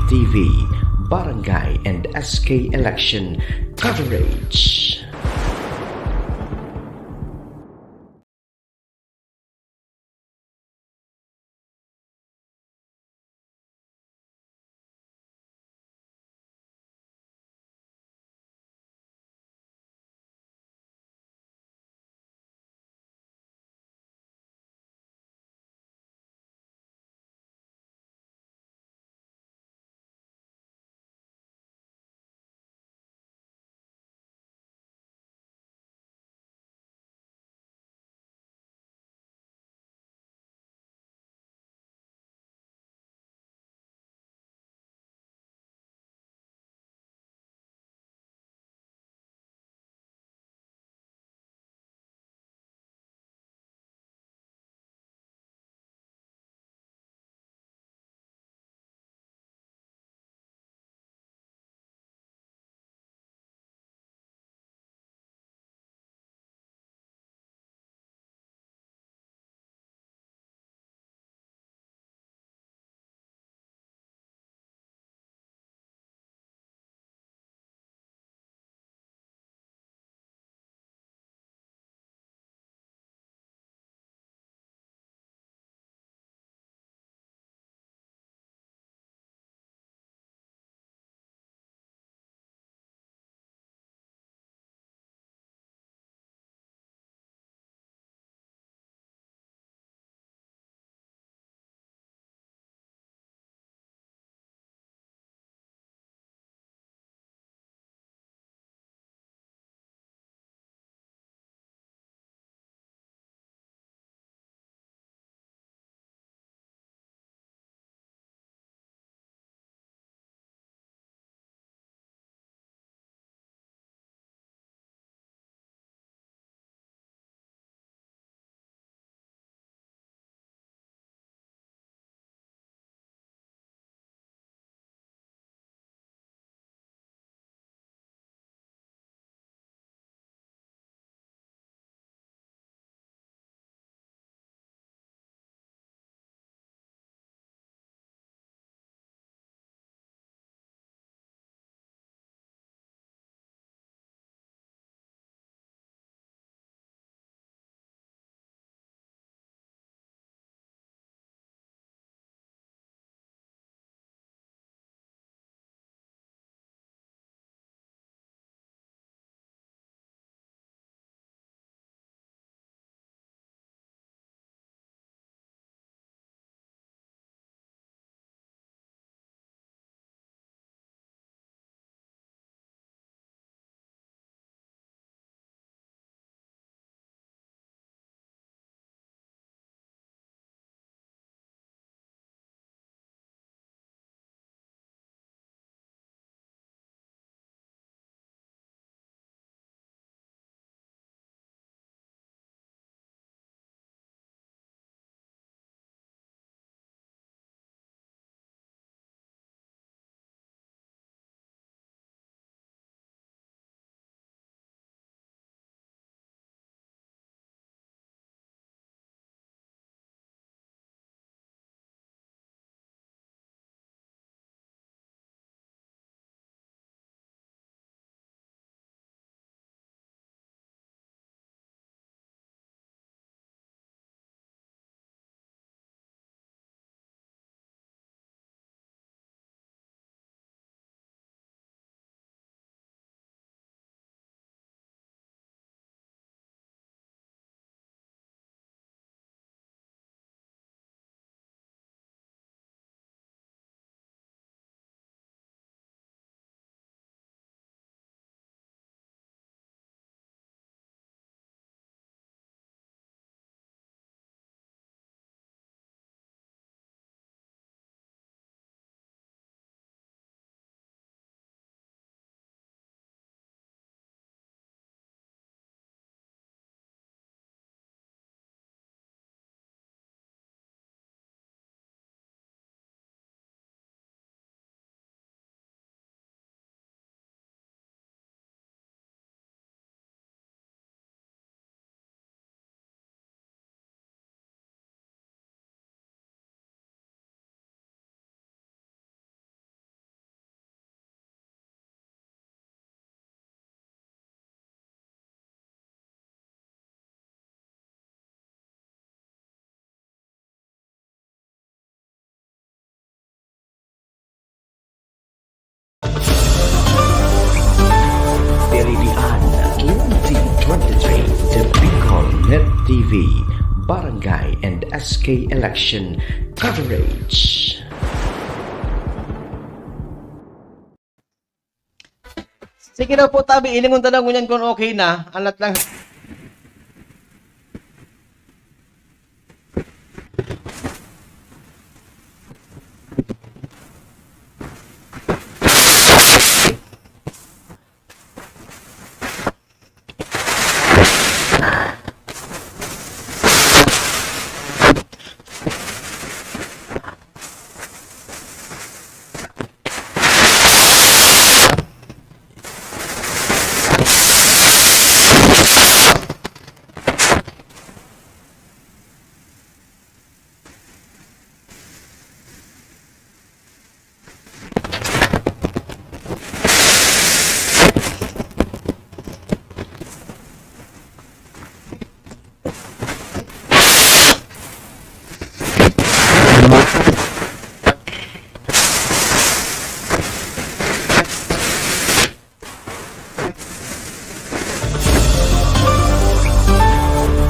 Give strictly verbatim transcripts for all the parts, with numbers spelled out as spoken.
T V, Barangay and S K Election Coverage. V, Barangay and S K Election Coverage. Sige daw po, tabi, ilingon ta daw ngunyan kung okay na. Anat lang.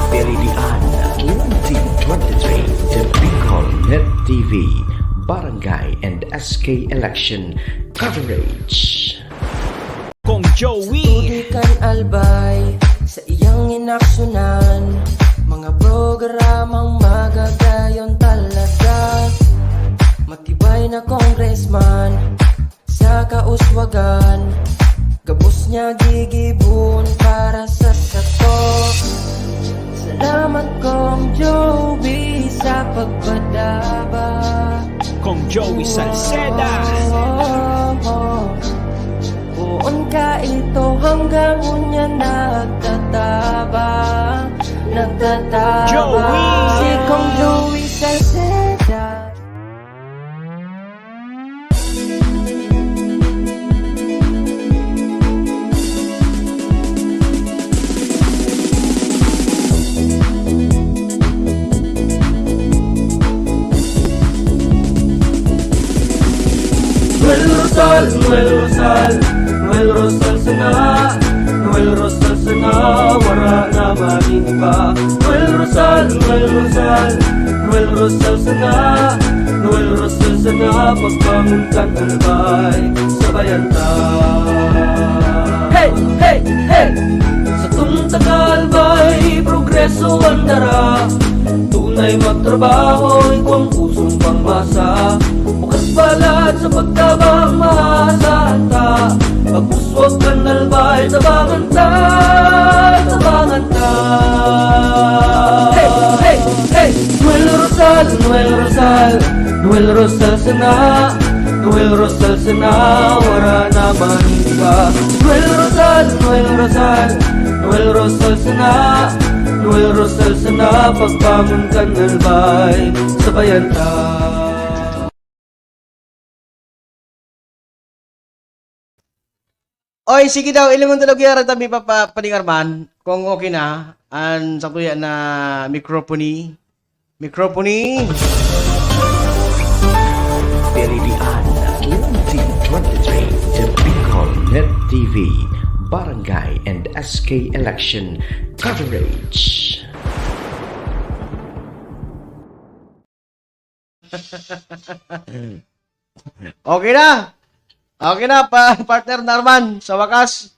Piridian twenty twenty-three, The Bicol Net T V, Barangay and S K Election Coverage. Kong Joey. Sa tubig kan Albay, sa iyang inaksyonan, mga programang magagayon talaga. Matibay na congressman, sa kauswagan, gabos niya gigibon para sa sato. Salamat, Kong Joey, sa pagpadaba. Kong Joey Salceda. Poon ka ito hanggang unya nagtataba, nagtataba. Joey. Si Kong Joey Salceda. Noel Rosal, Noel Rosal, Noel Rosal sana, Noel Rosal sana, wara na man iba. Noel Rosal, Noel Rosal, Noel Rosal sana, Noel Rosal sana, pagbangon kan Albay, sabayan ta. Hey, hey, hey! Satong taga-Albay, progreso an dara. Tunay magtrabaho, igwang pusong pangmasa. Bukas palad sa pagtabang, maasahan ta. Pag-uswag kan Albay, tabangan ta, tabangan ta. Hey, hey, hey! Noel Rosal, Noel Rosal, Noel Rosal sana, Noel Rosal sana, wara na man iba. Noel Rosal, Noel Rosal, Noel Rosal sana, Noel Rosal sana, pagbangon kan Albay, sabayan ta. Oy, sige daw, ilingon ta daw giraray tabi pa, pa, Pading Arman, kung okay na, an satuya na microphone. Microphone. Piridian twenty twenty-three, The Bicol Net T V, Barangay and S K Election Coverage. Okay na. Okay na, pa, partner Narman. Sa wakas,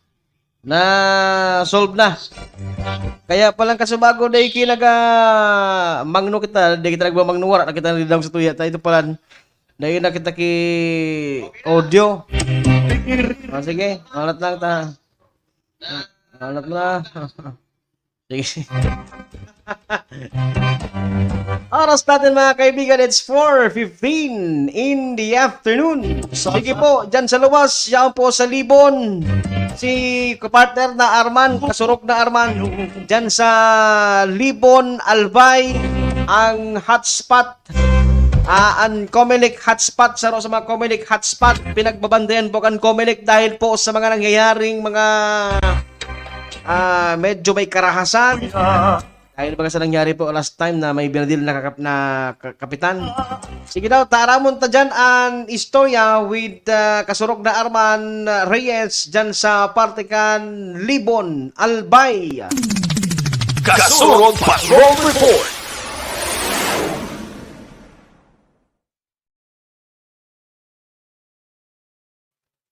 na-solve na. Kaya palang kasubago, dai ki naga-mangno kita, dai kita nagmamangno, wara na kita nagdidangog sa tuya. Ta ito pala, dai na kita ki audio. Ah, sige, alat lang ta. Alat na. Sige. Oras natin, mga kaibigan, it's four fifteen in the afternoon. Sige po, dyan sa luwas, yan po sa Libon. Si kapartner na Arman, kasurok na Arman, dyan sa Libon, Albay, ang hotspot. Ah, an Comelec hotspot, saro sa mga Comelec hotspot, pinagbabantayan po kan Comelec dahil po sa mga nangyayaring mga, ah, medyo may karahasan. Dahil baga sa nangyari po last time na may binadil na kakap-, na ka-, kapitan. Sige daw, taramon ta dyan an istorya with, ah, kasurog na Arman Reyes dyan sa parte kan Libon, Albay. Kasurog Patrol Report.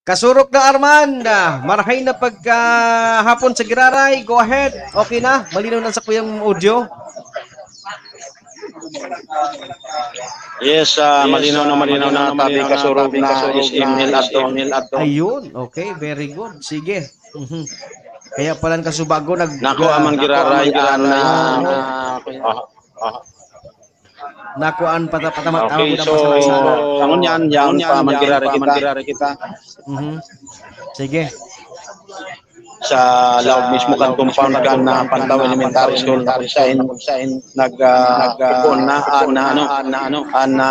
Kasurog na, Armand. Ah, marahay na pagkahapon sa Giraray. Go ahead. Okay na? Malinaw na sa kuyang audio? Yes, ah, malinaw na, malinaw na, tabi kasurog na, S M Hill ato. Ayun, okay, very good. Sige. Mhm. Kaya pala ang kasubago nag- Nako, ah, amang Giraray, ah, na, ah, ah, Nakuan pata-, patamat Okay, ako so, na masalagsala. Ang unyan, yan Ang unyan, pa, yan manggirari pa, kita. Manggirari kita. Mhm. Sige. Sa laog mismo kan compound kan, ah, Pantaw Elementary School, na kung saan nag, ah, ipon na, ah, na, ano, ah, na, ano, ah, na,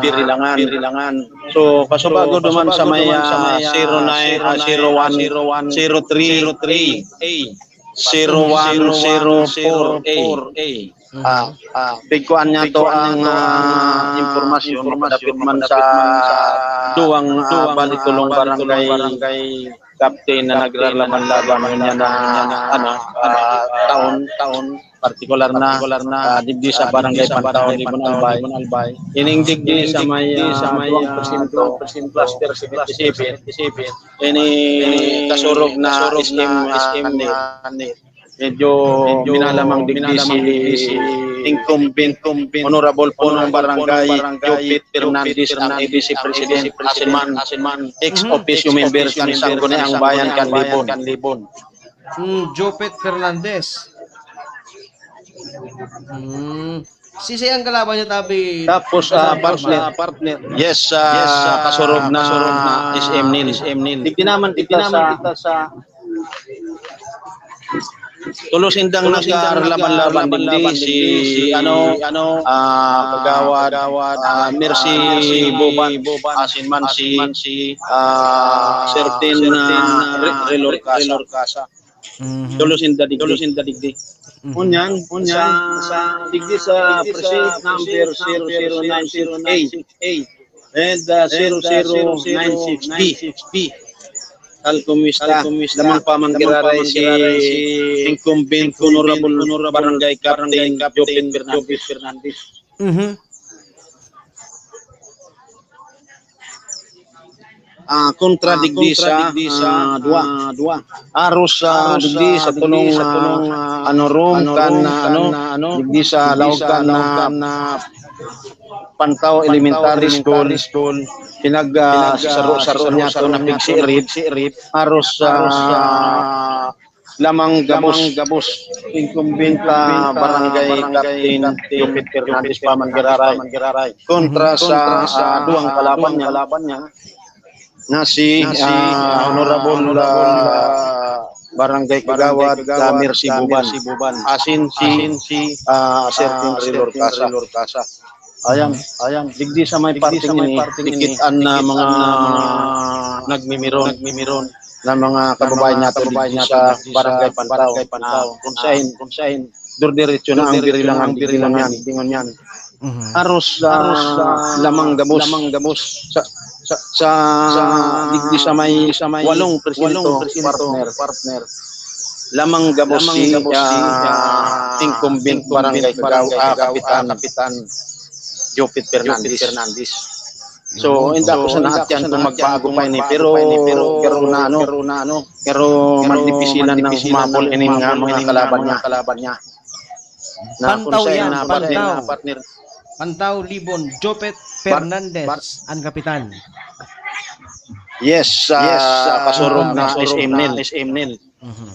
Birilangan. Birilangan. So, kasubago So, duman sa kasubago may, duman sa ah, may, ah, zero nine, ah, zero one, zero one, zero three, zero three A. Zero one zero four A. Ah, ah, pigkuan niya to ang, ah, impormasyon, madapit man sa duwang, ah, bali tulong barangay captain na naglalaban-laban niya na, ano, ah, taon, taon, partikular na, ah, digdi sa barangay Pantaw, Libon Albay. Ining digdi sa may, ah, duwang porsyento, cluster seventy-seven. Ini kasurog na S M, ah, ni Medyo minalamang digdi si incumbent, Honorable Punong Barangay Jopit Fernandez, ang A D C President, asin man ex officio member kan Sangguniang Bayan kan Libon. Hmm, Jopet Fernandez. Hmm. Sisay ang kalaban niya, tabi? Tapos, ah, partner. Yes, ah, kasurog na S M Nil. Digdi naman kita sa Tulos indang naglaban-laban digdi si, ano, ah, Kagawad, ah, Mercy Boban, asin man si, ah, certain, ah, Re-, Relorcasa. Mhm. Tulos inda digdi. Tulos inda digdi. Mhm. Unyan, unyan, sa, sa digdi sa precinct number zero zero nine six A. And, uh, zero zero nine six B. Tal kumusta? Lamang pa manggiraray si incumbent Honorable Barangay Captain Jopit Fernandez. Mhm. Ah, kontra digdi sa, ah, duwa. Aros, ah, digdi sa tulong, ah, ano, room kan, ah, ano, digdi sa laog kan, ah, Pantaw Elementary School, pinag, ah, saro-saro niya to na pigsirit, aros, ah, lamang gabos, incumbent, ah, barangay captain Jopit Fernandez pa manggiraray kontra sa, ah, duwang kalaban niya na si, ah, Honorable, ah, Barangay Kagawad, ah, Mercy Buban. Asin si, ah, Sir Henry Lorcasa. Ayan, ayan. Digdi sa may parting ini, dikit an, ah, mga nagmimiron, nagmimiron na mga kababayan natin digdi sa Barangay Pantaw. Ah, kung sain, kung sain, durdiretso na ang birilangan, birilangan, dingon yan. Mhm. Aros, ah, lamang gabos. Lamang gabos. Sa, sa, sa, digdi sa may, sa may walong presinto, partner. Lamang gabos si, ah, incumbent barangay kagaw-, ah, kapitan, Jopit Fernandez. So, inda ko sa naatyan kung magbago pa ini, pero, pero na ano, pero madipisilan ng humapol ining nga mga kalaban niya. Na kung Pantaw siya yan, na Pantaw. Partner. Pantaw, Libon, Jopet Bar-, Fernandez, Bar-, ang kapitan. Yes, ah, pasurog na S M Nil. Mhm.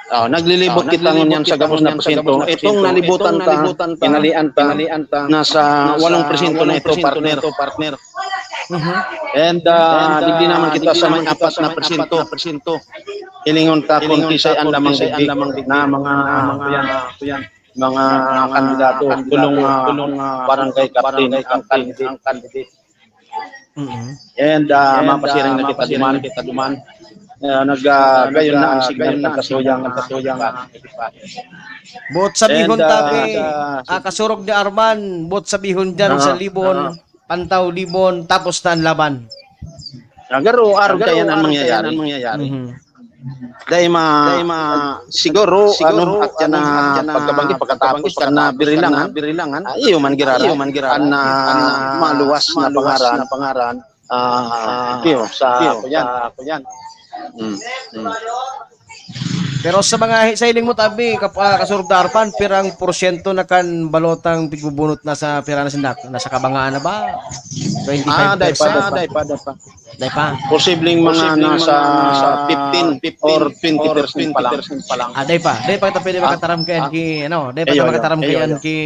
Ah, naglilibot kita ngunyan sa gabos na presinto. Itong nalibutan ta, kinalian ta, nasa walong presinto na ito, partner. Mhm. And, ah, digdi naman kita sa may apat na presinto. Hilingon ta kung kisay an lamang digdi na mga, kuyan, mga kandidato, tulong, ah, barangay captain ang candidate. Mhm. And, ah, mapasiring na kita duman, kita duman. Ah, nag, ah, gayon na ang signal ng kasuyang, kasuyang. Buot sabihon, And, ah, tabi, ah, ah, kasurog ni Arman, buot sabihon dyan sa Libon, Pantaw, Libon, tapos na ang laban. Agaro, arog kaya na ang mangyayari. Mhm. Dai ma, dai ma, siguro, siguro, ano, at yan ano, na at yan na pagkabanggit, pagkatapos pagkabanggit, ka na pagkatapos ka na birilangan, birilangan, ah, iyo man giraray, iyo man giraray, an, ah, an, ah, maluwas na maluwas pangaran, na pangaran, ah, ah, iyo, sa iyo, ako yan. Sa ako yan. Mm, mm. Pero sa mga hi-, sa hiling mo, tabi, kap-, ah, Kasurog na Arman, pirang porsyento na kan balotang pigbubunot na sa pira na sindak? Nasa kabangaan na ba? Twenty-five percent? Ah, dai pa, dai pa, dai pa. Dai pa. Posibleng mga nasa fifteen or twenty percent pa lang. Ah, dai pa. Dai pa kita pwede makataram kayan ki, ano, dai pa kita makataram kayan ki,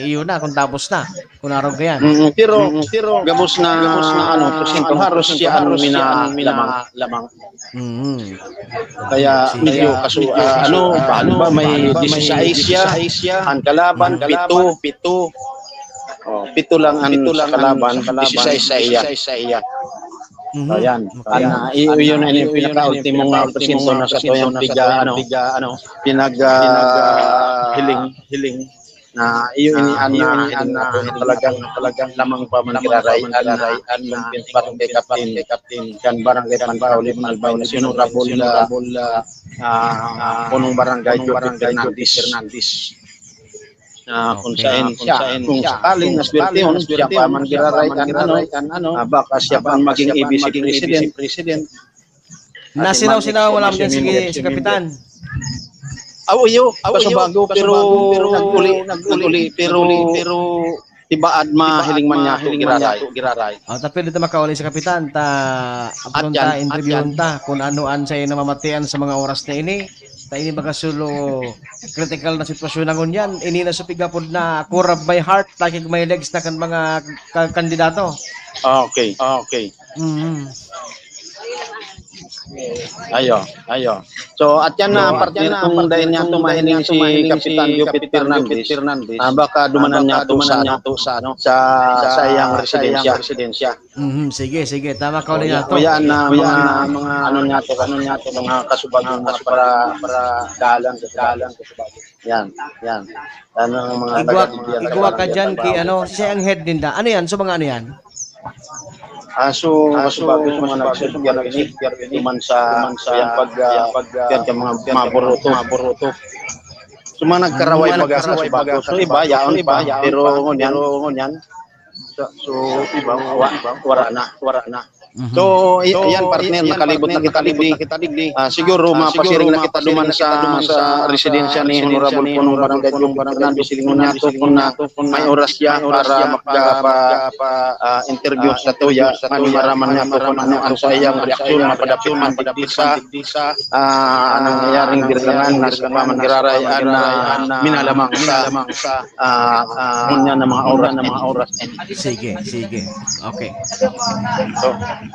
iyo na, kung tapos na, kung arog kayan. Mm, pero, pero gabos na, gabos na, ano, porsyento, haros siya, ano, mina, lamang. Mm. Kaya medyo kaso, ah, ano, paano ba, may disisais siya, ang kalaban, pito, pito. Oh, pito lang ang, pito lang sa kalaban, disisais sa iya. Mhm. So, yan. Okay. Ana, i-, yun ang pinaka-ultimo nga porsyento na sa tuyang piga, ano, pinag, ah, hiling, hiling. Na iyo ini, ah, ana, iyo ini, ana, talagang, talagang lamang pa man giraray, ana, an barangay captain, kan barangay Pantaw, Libon Albay, na si Honorable, ah, ah, punong barangay Jopet Fernandez. Ah, kung saen siya, kung sakaling naswertehon, siya pa man giraray kan, ano, ah, baka siya pa maging A B C president. Nasinaw-sinaw mo lang din si, si Kapitan. Aw, iyo, kaso bago, pero nag-uli, nag-uli, pero tibaad mahiling man niya to giraray. Ah, tapil dito makauli si Kapitan, ta, apron ta, interviewon ta, kung ano an sayo namamatian sa mga oras na ini. Ta ini baga solo critical na sitwasyon na ngunyan. Ini na supig apod na core of my heart, takig my legs na kan mga ka-, kandidato. Ah, okay, ah, okay. Mm. Ayo, ayo. So, at yan na, partner, kung dahil niya tumahiling si Kapitan Jopet Fernandez, ah, baka dumanan niya to sa, ano, sa, sa iyang residensya. Mhm, sige, sige. Tama ka ulit na to. Yan na mga, mga, ano niya to, ano niya to, mga kasubag, mga para, para dalan, dalan. Yan, yan. Ano ang mga igwa, taga-, igwa ka dyan kay ano, siya ang head ninda. Ano yan? So, mga ano yan? Ah, so, ah, so, kasubag, so, mga nagsiserbyar ini, man sa, sa yan pag, ah, yan ka mga maburuto, maburuto. So, mga nagkaraway, mga baga sa nagkaraway, baga sa bago. So, iba, yaon pa, pero ngunyan, so, so, iba, wa-, wara na, wara na. Mhm. So, i-, so, yan, partner, yan, nakalibot na kita digdi. Ah, siguro, ah, siguro, mapasiring na kita duman sa, sa residensya ni Honorable Punong Barangay Jopet Fernandez, silingon niya to kung na may oras siya para magpa-, ah, interview sa tuya, kan maraman niya to kung ano ang sa iyang reaksyon, mapadapit man digdi sa, ah, nangyayaring birlangan na sa pamangiraray na minalamang sa, ah, ngunyan na mga oras, na mga oras. Sige, sige. Okay. So,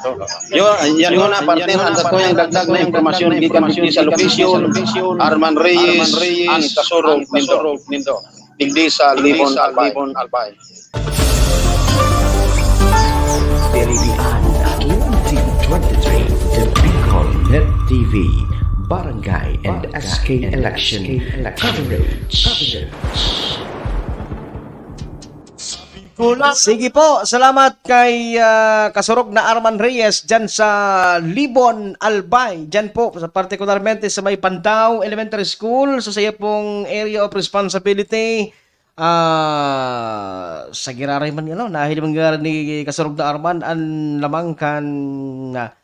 so, yo, yan muna, partner, ang satuyang dagdag na impormasyon gikan digdi sa location, Arman Reyes, an kasurog nindo. Digdi sa Libon, Albay. Diridian twenty twenty-three, The Bicol Net T V, Barangay and S K Election Coverage. Sige po, salamat kay, ah, Kasurog na Arman Reyes dyan sa Libon, Albay. Dyan po, sa, partikularmente sa may Pandaw Elementary School, sa saya pong area of responsibility, ah, sa giraray man, ano, nahiling man giraray ni Kasurog na Arman, an lamang kan, ah,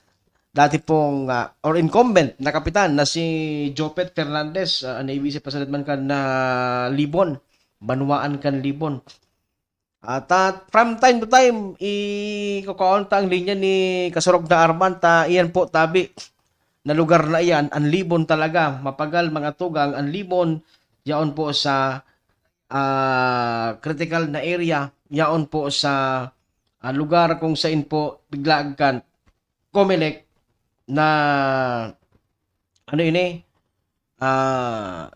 dati pong, ah, or incumbent na kapitan na si Jopet Fernandez, ah, an A B C president man kan, ah, Libon, banwaan kan Libon. At, ah, from time to time, ikukuhaon ta ang linya ni Kasurog na Arman, ta iyan po, tabi na lugar na iyan, an Libon talaga. Mapagal, mga tugang, an Libon, yaon po sa, ah, critical na area, yaon po sa, ah, lugar kung sain po biglaag kan Comelec na, ano ini, ah,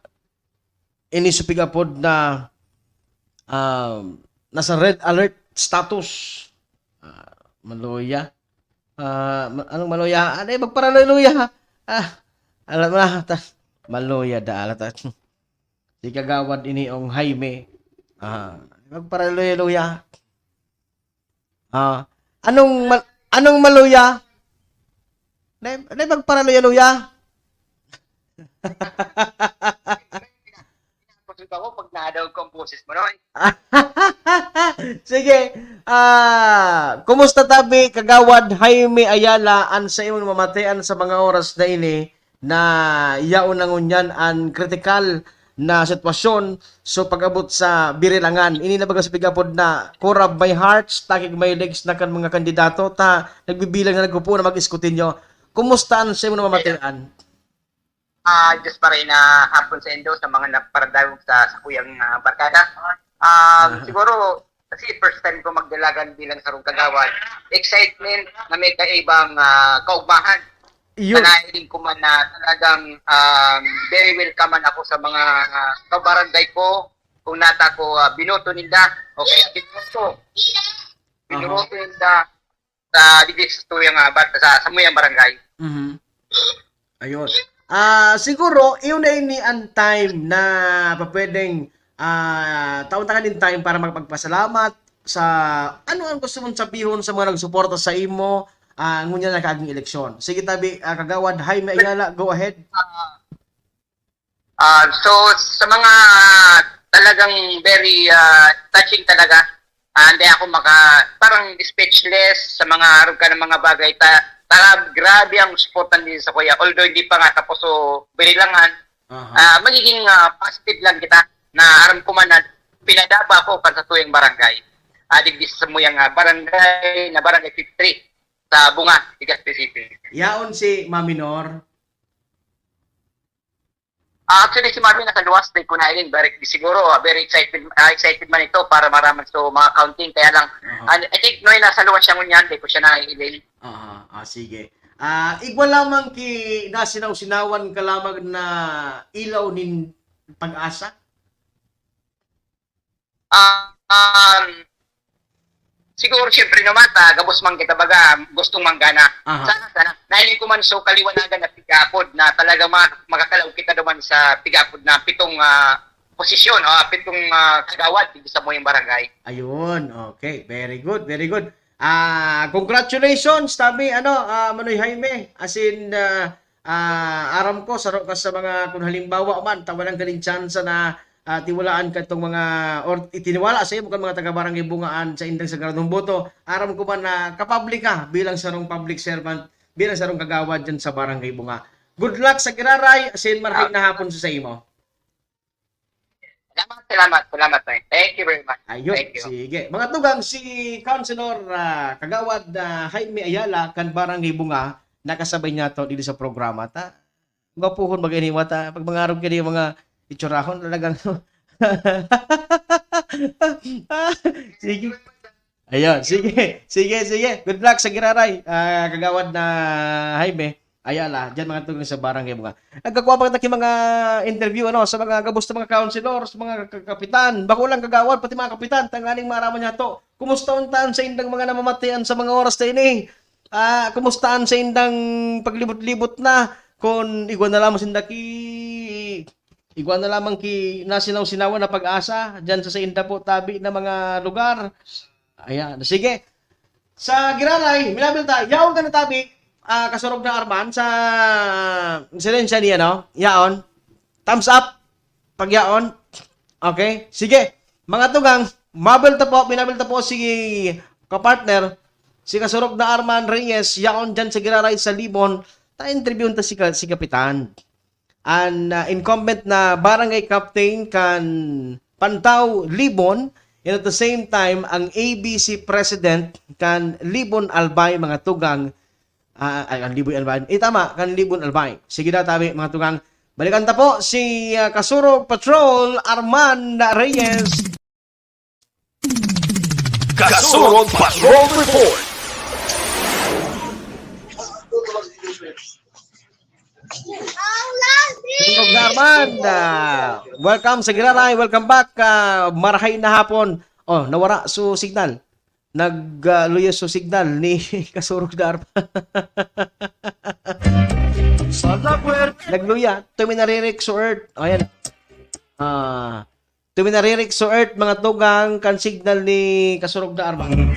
ini supig apod na, ah, nasa red alert status. Ah, maluya. Ah, ma-, anong maluya? Ano yung magparaluya? Ah, alam mo na, ta-, maluya da, ala ta. Si Kagawad ini ong Jaime. Ah, magparaluya-luya. Ah, anong ma-, anong maluya? Dai, dai magparaluya-luya. Kusog ako pag nadaog ko ang boses mo, no? Sige. Ah, kumusta tabi, Kagawad Jaime Ayala, an sa imong mamatian sa mga oras na ini na yaon na ngunyan an kritikal na sitwasyon, so pag-abot sa Birilangan? Ini na baga sa pig-apod na Core of My Hearts, Takig My Legs na kan mga kandidato, ta nagbibilang na nagpupuon na mag-Escoteño. Kumusta an sa imong mamatian? Ah, Diyos pa rin na hapon sa indo sa mga naparadagog sa sakuyang, ah, barkada. Um, Aha. Siguro, kasi first time ko magdalagan bilang sarong kagawad. Excitement na may kaibang, ah, kaugmahan. Yun. Nanahiling ko man na talagang, um, very welcome man ako sa mga, ah, kabarangay ko. Kung nata ko, ah, binoto ninda, o kaya binoto. Aha. Binoto ninda sa digdi sa tuyang, ah, bar-, sa, sa muyang barangay. Mhm. Ayun. Ah, siguro, iyon na ini an time na papwedeng, ah, taon ta kanin time para magpagpasalamat sa ano ang gusto mong sabihon sa mga nagsuporta sa imo, ah, ngunyan na kaaging eleksyon. Sige, tabi, ah, Kagawad Jaime Ayala, go ahead. Ah, ah, so, sa mga talagang very, ah, touching talaga, ah, hindi ako maka-, parang speechless sa mga arog ka ng mga bagay. Ta-, ta-, grabe ang suporta nila sa kuya. Although hindi pa nga tapos, so, birilangan, Aha. ah, magiging, ah, positive lang kita na aram ko man na pinadaba ako kan sa tuyang barangay. Ah, digdi sa muyang, ah, barangay, na barangay fifty-three sa Bunga, Legazpi City. Yaon si Mami Nor. Ah, actually, si Mami nasa luwas, di ko na ini, very, siguro, ah, very excited, ah, excited man ito para maraman sa mga counting. Kaya lang, Aha. ah, I think, Noy, nasa luwas siya ngunyan, di ko siya naiiling. Aha, ah, sige. Ah, igwa lamang ki nasinaw-sinawan ka lamang na ilaw nin pag-asa? Ah, um, siguro, siyempre naman, ta, gabos man kita baga, gustong manggana. Aha. Sana, sana. Nahiling ko man so kaliwanagan na pigapod na talaga ma-, makakalaog kita duman sa pigapod na pitong, ah, posisyon, ah, pitong, ah, kagawad dito sa muyang barangay. Ayun, okay. Very good, very good. Ah, congratulations, tabi, ano, ah, Manoy Jaime. As in, ah, ah, aram ko, saro ka sa mga, kung halimbawa man, tawanan ka nin tsansa na, ah, tiwalaan ka itong mga, or itiniwala sa imo kan mga taga-Barangay Bungaan sa indang sa Gradong Boto, aram ko man na kapabli ka bilang sarong public servant, bilang sarong kagawad dyan sa Barangay Bunga. Good luck sa giraray, as in, marhay na hapon sa, sa imo. Salamat, salamat, salamat, Tay. Thank you very much. Ayun, Thank you. Sige. Mga tugang, si Councilor, ah, Kagawad, ah, Jaime Ayala, kan Barangay Bunga, nakasabay niya to dito sa programa. Ta, gwapuhon bagay ni Wata. Pag mangarog ka yung mga itsurahon, talagang sige. Ayun, sige. Sige, sige. Good luck sa giraray, ah, Kagawad na Jaime Ayala, dyan mga tugang sa Barangay Bunga. Nagkakuha pa kita ki mga interview, ano, sa mga gabos na mga councilor, sa mga ka-, kapitan. Bako lang kagawad, pati mga kapitan, tanganing maraman niya to. Kumusta untaan sa indang mga namamatian sa mga oras na ini? Ah, kumusta an sa indang paglibot-libot na? Kun igwa na lamang sinda ki, igwa na lamang ki nasinaw-sinawan na pag-asa dyan sa sainda po tabi na mga lugar. Ayan, sige. Sa giraray, minabilta, yaon ka na tabi, ah, kasurog na Arman, sa silensya niya, no? Yaon. Thumbs up. Pagyaon. Okay, sige. Mga tugang, mabilta po, minabilta po si kapartner, si kasurog na Arman Reyes, yaon dyan sa giraray sa Libon, ta-interviewon ta si ka-, si Kapitan. An, ah, incumbent na barangay captain kan Pantao, Libon, and at the same time, ang A B C president kan Libon Albay, mga tugang, ah, ay, kan Libon Albay. Eh, tama, kan Libon Albay. Sige na, tabi, mga tugang. Balikan ta po si, ah, Kasurog Patrol, Arman Reyes. Kasurog Patrol Report. Kasurog na Arman, ah, welcome sa Giraray, welcome back, ah, marahay na hapon. Oh, nawara so signal. Nag, ah, luyos so signal ni Kasurog na Arman. Nagluya, tuminaririk so earth. Oh, ayan. Ah, Tuminaririk so earth, mga tugang, kan signal ni Kasurog na Arman.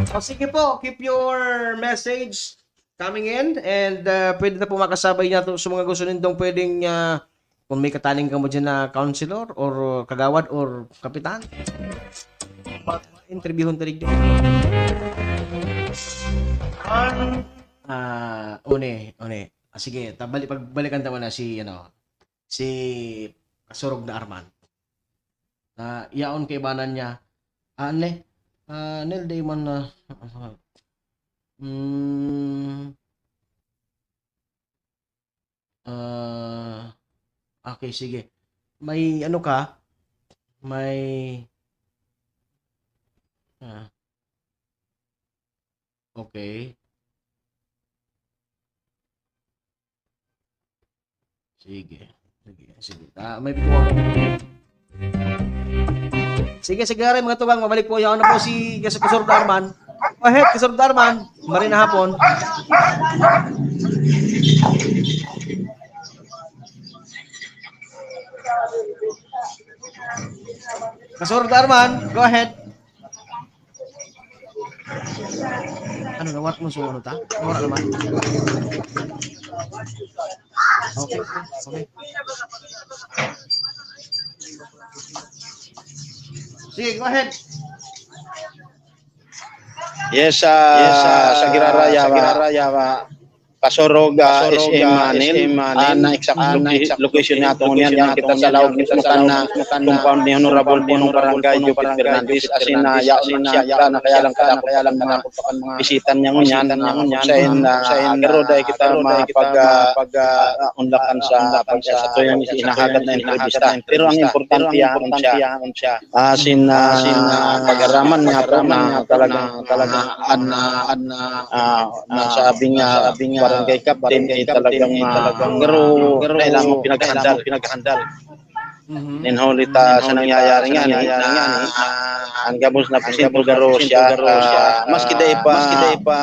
O, sige po, keep your message coming in, and, ah, pwede na po makasabay niya to sa mga gusto nindong pwedeng, ah, kung may kataning kamo dyan na counselor or kagawad or kapitan. Interviewon ta digdi. Ah, uni, uni. Ah, sige, ta-, bali-, pagbalikan ta muna si, ano, si Kasurog na Arman. Na yaon kaibanan niya, ah, ne, ah, Nel, di man na, hmm, ah, okay, sige. May ano ka? May, ah, okay. Sige. Sige, sige. Ah, may bituon. Sige, sige, aray, mga tugang, mabalik po. Yaon na po si Kas-, Kasurog na Arman. Go ahead, Kasurog na Arman. Maray na hapon. Kasurog na Arman, go ahead. Ano, nawat mo sa ano ta? Wala naman. Okay, okay, okay. Sige, go ahead. Yes, ah, yes, ah, sa Giraraya, sa Giraraya, Kasurog, ah, Kasurog, S M ah, Manil, S M Manil, ah, na exact ah, na loca-, exact location niya, atong niyan, yan kita sa laog mismo kan na compound ni Honorable Punong Barangay Jupit Fernandez, asin na yaon na siya, na kaya lang kadakop pa kan mga bisita niya ngunyan, na ngunyan, sa in, ah, pero dahil kita mapag, ah, pag, ah, unlakan sa pag, sa tuyang inahagad na entrevista. Pero ang importante, yaon siya. Asin, ah, pag-araman niya po na talagang, talagang, ah, an, ah, an, ah, nasabi nga, barangay captain, eh, talagang, ah, pero kailangan pinaghandal. Nin huli ta sa nangyayari nga ni, na ang gabos na porsyento garo siya, ah, maski dai pa, maski dai pa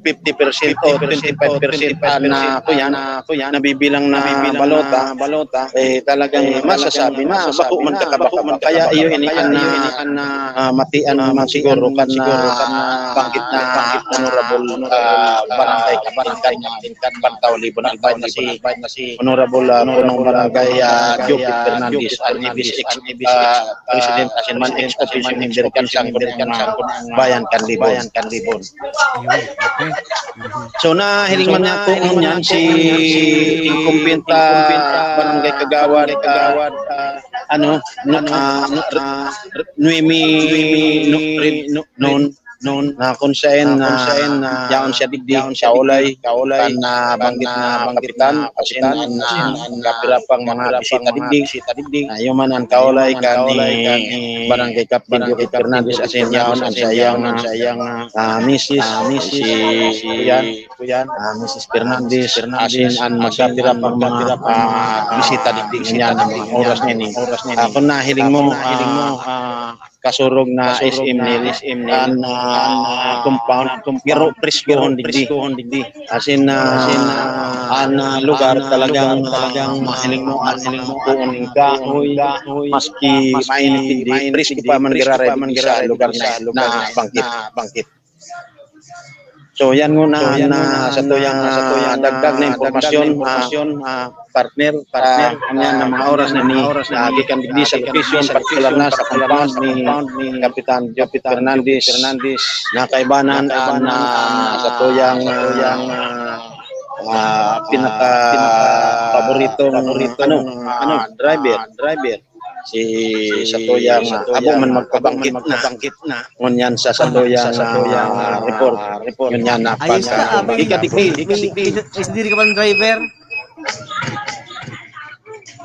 fifty percent o twenty-five percent an, ah, kuyan, nabibilang na balota, eh, talagang masasabi na bako man kakabako man. Kaya iyo ini an, ah, matian man siguro kan, ah, banggit na honorable, ah, barangay captain kan, kan Bantao Libon, albay na si honorable, ah, punong barangay, ah, Jupit Fernandez, an E B C, ah, president asin man ex officio member kan Sangguniang Bayan kan Libon. Ayun, okay. Mhm. So, nahiling man niya po ngunyan si incumbent, ah, barangay kagawad, ah, ano, no, ah, no, ah, Noemi, no, Red, no, non, non, na kung saen na yaon siya digdi, kaolay, kaolay, kan, ah, banggit na kapitan, asin an, ah, kapira pang mga bisita digdi. Na iyo man an kaolay kan ni Barangay Captain Jupit Fernandez asin yaon an saiyang, ah, misis, si, kuyan, ah, misis Fernandez, asin an magkapira pang mga, ah, bisita digdi ngunyan an mga oras na ini. Ah, kung nahiling mo, ah, Kasurog na S M Nil, an, ah, compound, pero preskohon digdi. Asin, ah, an, ah, lugar talagang, ah, mahiling mo, an, hiling mo, puon nin kahoy, maski mainit digdi, presko pa man giraray digdi sa lugar na, na bangkit. So, yan muna na sa tuyang, ah, dagdag na impormasyon, ah, partner, partner, ah, yan ang mga oras na ni, ah, gikan digdi sa location, partikular na sa compound ni Kapitan Jopit Fernandez, na kaibanan, ah, na sa tuyang, ah, ah, pinaka-paboritong, ano, ano, driver, driver. Si, si sa tuyang, ah, abo man magpabangkit na. Ngunyan sa, sa tuyang, ah, report. Ngunyan na pag, ah, ikadigdi, ikadigdi. Is diri ka man driver?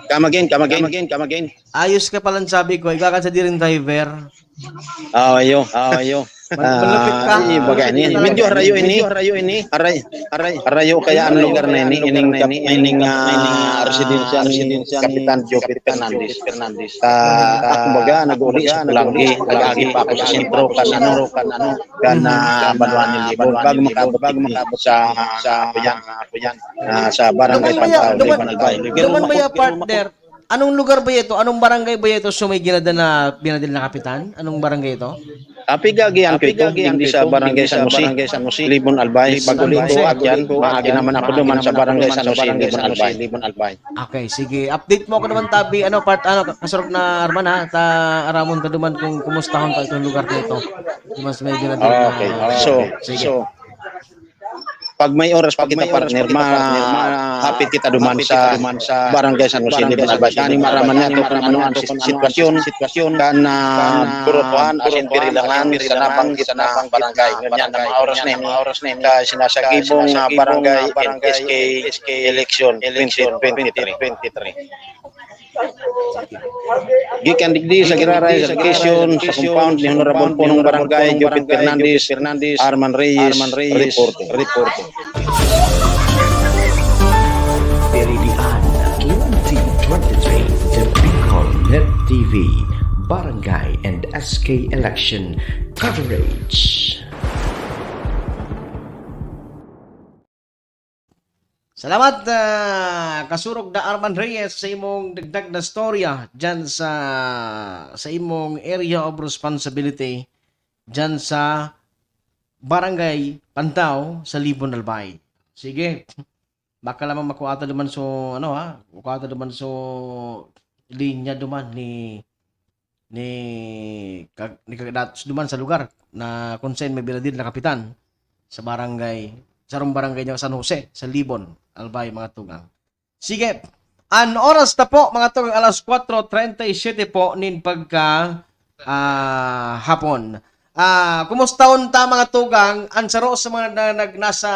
Come again, come again, come again. Ayos ka palang sabi ko, ikaw kan sa diring driver. Ah, ayo, ah, ayo. Malapit ka. Ah, bagay ni. Medyo harayo ini. Harayo ini. Haray, haray, harayo kaya ang lugar na ini, ining kap-, ining, ah, residensya ni Kapitan Jopit Fernandez. Ah, ako baga, nag-uli sa Palanggi, nag-agi pa ako sa sentro, kan ano, kan, ah, Banwa ni Libon, bago makaabot, bago makaabot sa, sa, kuyan, ah, sa barangay Pantao, Libon, Albay. Duman ba ya, partner? Anong lugar ba ito? Anong barangay ba ito? So may ginada na binadil na kapitan? Anong barangay ito? Apigagian ko ito, digdi sa barangay San Jose, Libon Albay. Pag-uli ko, agyan, maagi naman ako duman sa barangay San Jose, Libon Albay. Okay, sige. Update mo ako naman, tabi. Ano, part, ano, kasurog na Arman, ha? Ta, aramon ka duman kung kumustahon pa itong lugar na ito. Mas may ginadil na. Okay, so, sige. So, pag may oras pa kita, partner, mahapit kita duman sa barangay San Jose, Libon Albay. Kani maraman niya to kung ano ang sit- sitwasyon, sitwasyon kan, ah, Burutuan, asin Pirilangan, sa nabanggit na barangay. Ngunyan na mga oras na ini, ka sinasagibong na barangay N S K election twenty twenty-three. Gikan digdi sa Giraray sa location sa compound ni Honorable Punong Barangay Jopit Fernandez, Arman Reyes, reporting. Meridian twenty twenty-three, the Bicol Net T V, Barangay and S K Election Coverage. Salamat, ah, kasurog na Arman Reyes, sa imong dagdag na storya dyan sa, sa imong area of responsibility dyan sa Barangay Pandaw sa Libon, Albay. Sige. Baka lamang makuha ta duman so, ano ha, makuha ta duman so linya duman ni, ni, kag-, ni kagadatos duman sa lugar na kung saan may binadil na kapitan sa barangay, sarong barangay niya San Jose, sa Libon, Albay, mga tugang. Sige, an oras na po, mga tugang, alas kwatro treinta y siete po nin pagka, ah, hapon. Ah, kumusta unta, mga tugang, an saro sa mga na, nag, nasa,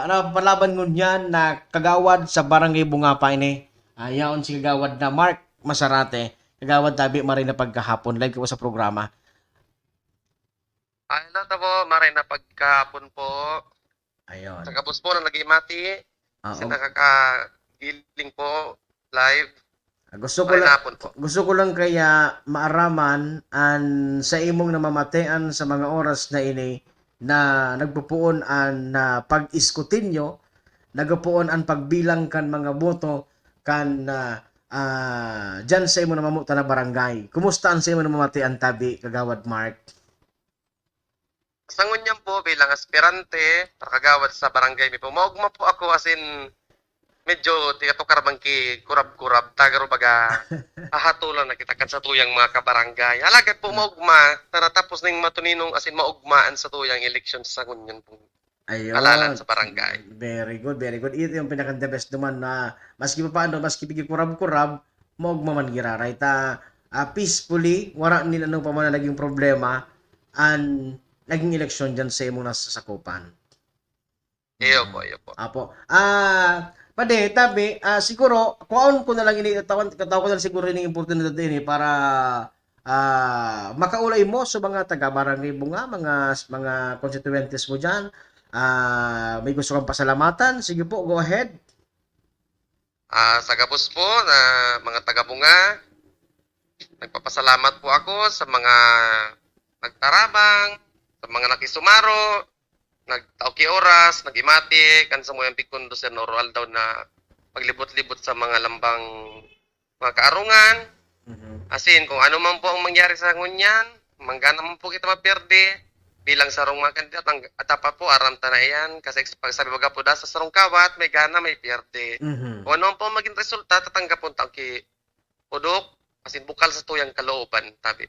napapalaban ngunyan na kagawad sa Barangay Bungapa ini? Ah, yaon si Kagawad na Mark Masarate. Kagawad, tabi, maray na pagkahapon. Live ka po sa programa. Ah, hello ta po, maray na pagkahapon po. Ayun. Sa gabos po na nagimati, Oo. sa nakakagiling po, live. Ah, gusto ko Maray na lang, hapon po. gusto ko lang kaya maaraman an sa imong namamatean sa mga oras na ini na nagpupuon an, ah, pag-iskutinyo, nagpupuon an pagbilang kan mga boto kan, ah, ah, diyan sa imo namamutana barangay. Kumusta an sa imo namamatean, tabi, Kagawad Mark? Sa ngunyan po, bilang aspirante, para kagawad sa barangay mi po, maugma po ako, as in, medyo tigatukar man ki kurab-kurab, tagaro baga, hahatulan na kita kan sa tuyang mga kabarangay. Alagad po, maugma, taratapos ning matuninong, as in, maugmaan sa tuyang eleksyon sa ngunyan po. Ayun. Halalan sa barangay. Very good, very good. Ito yung pinaka-the best naman na maski pa paano, maski pigi kurab-kurab, maugma man giraray ta, ah, peacefully, wala nin ano pa man na naging problema, an naging eleksyon dyan sa imong nasasakupan. Iyo po, iyo po. Apo. Ah, pade, tabi, ah, siguro, kuhaon ko na lang ini, katawan, katawan ko na lang siguro ini importante din eh, para ah, makaulay mo sa mga taga Barangay Bunga, mga mga constituentes mo diyan. Ah, may gusto kang pasalamatan? Sige po, go ahead. Ah, sa gabos po na mga taga-Bunga, nagpapasalamat po ako sa mga nagtarabang, sa mga nakisumaro, nagtao ki oras, nagimati kan samuyang pigkondo, Sir, na oro-aldaw na paglibot-libot sa mga lambang, mga kaarungan. Asin, kung ano man po ang mangyari sa ngunyan, manggana man po kita maperde bilang sarong mga kandidato. Ang dapat po, aram ta na iyan. Kasi pag sabi baga po da sa sarong kawat, may gana, may pierde. Mhm. Kung ano man po ang maging resulta, tatanggapon ta ki udok, asin bukal sa tuyang kalooban, tabi.